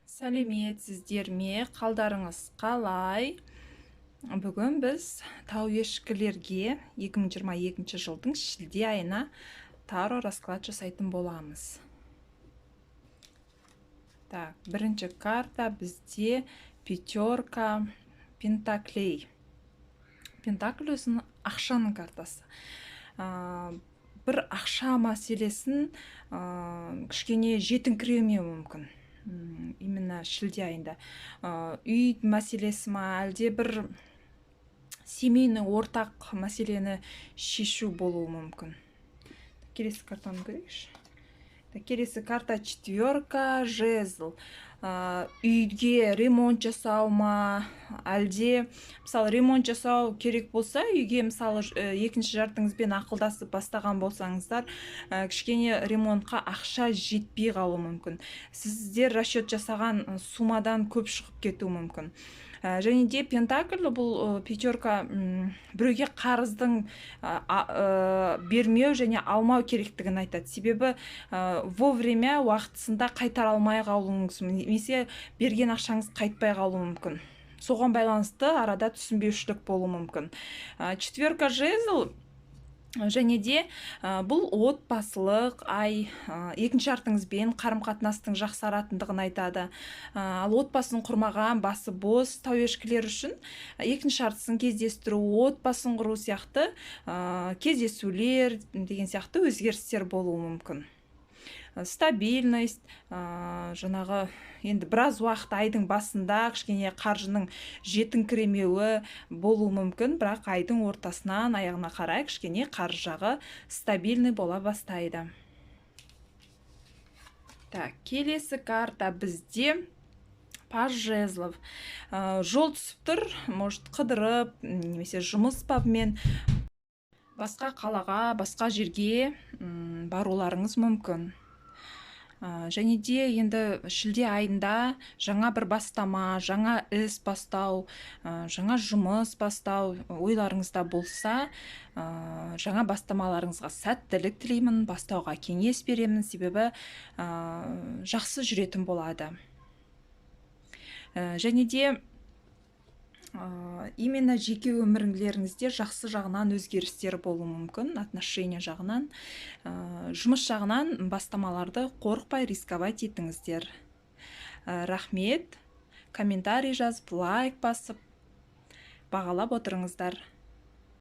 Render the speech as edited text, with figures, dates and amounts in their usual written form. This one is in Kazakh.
Сәлеметсіздер ме, қалдарыңыз қалай? Бүгін біз тауешкілерге 2022 жылдың шілде айына таро расклад жасайтын боламыз. Так, бірінші карта бізде пятерка пентаклей. Пентакль өзінің ақшаның картасы. Бір ақша мәселесін кішкене жетіңкіремеуі мүмкін. Именно шілде айында. Үй мәселесі ма, әлде бір семейный ортақ мәселені шешу болуы мүмкін. Келесі картаны көрейікші. Келесі карта четверка жезл. Үйге ремонт жасау ма, әлде мысалы ремонт жасау керек болса үйге, мысалы, екінші жартыңызбен ақылдасып бастаған болсаңыздар, кішкене ремонтқа ақша жетпей қалуы мүмкін, сіздер расчет жасаған суммадан көп шығып кетуі мүмкін. Және де пентакль бұл пятерка біреуге қарыздың бермеу және алмау керектігін айтады, себебі вовремя, уақытысында қайтара алмай қалуыңыз немесе берген ақшаңыз қайтпай қалуы мүмкін. Соған байланысты арада түсінбеушілік болуы мүмкін. Четверка жезл және де бұл отбасылық ай, екінші жартыңызбен қарым қатынастың жақсаратындығын айтады. Ал отбасын құрмаған, басы бос тауешкілер үшін екінші жартысын кездестіру, отбасын құру сияқты, кездесулер деген сияқты өзгерістер болуы мүмкін. Стабильность, жаңағы енді біраз уақыт, айдың басында кішкене қаржының жетіңкіремеуі болуы мүмкін, бірақ айдың ортасынан аяғына қарай кішкене қаржы жағы стабильный бола бастайды. Так, келесі карта бізде паж жезлов. Жол түсіп тұр, может, қыдырып немесе жұмыс бабымен басқа қалаға, басқа жерге баруларыңыз мүмкін. Және де енді шілде айында жаңа бір бастама, жаңа іс бастау, жаңа жұмыс бастау ойларыңызда болса, жаңа бастамаларыңызға сәттілік тілеймін, бастауға кеңес беремін, себебі жақсы жүретін болады. Және де именно жеке өмірлеріңізде жақсы жағынан өзгерістер болуы мүмкін, отношения жағынан. Жұмыс жағынан бастамаларды қорықпай рисковать етіңіздер. Рахмет, комментарий жазып, лайк басып, бағалап отырыңыздар.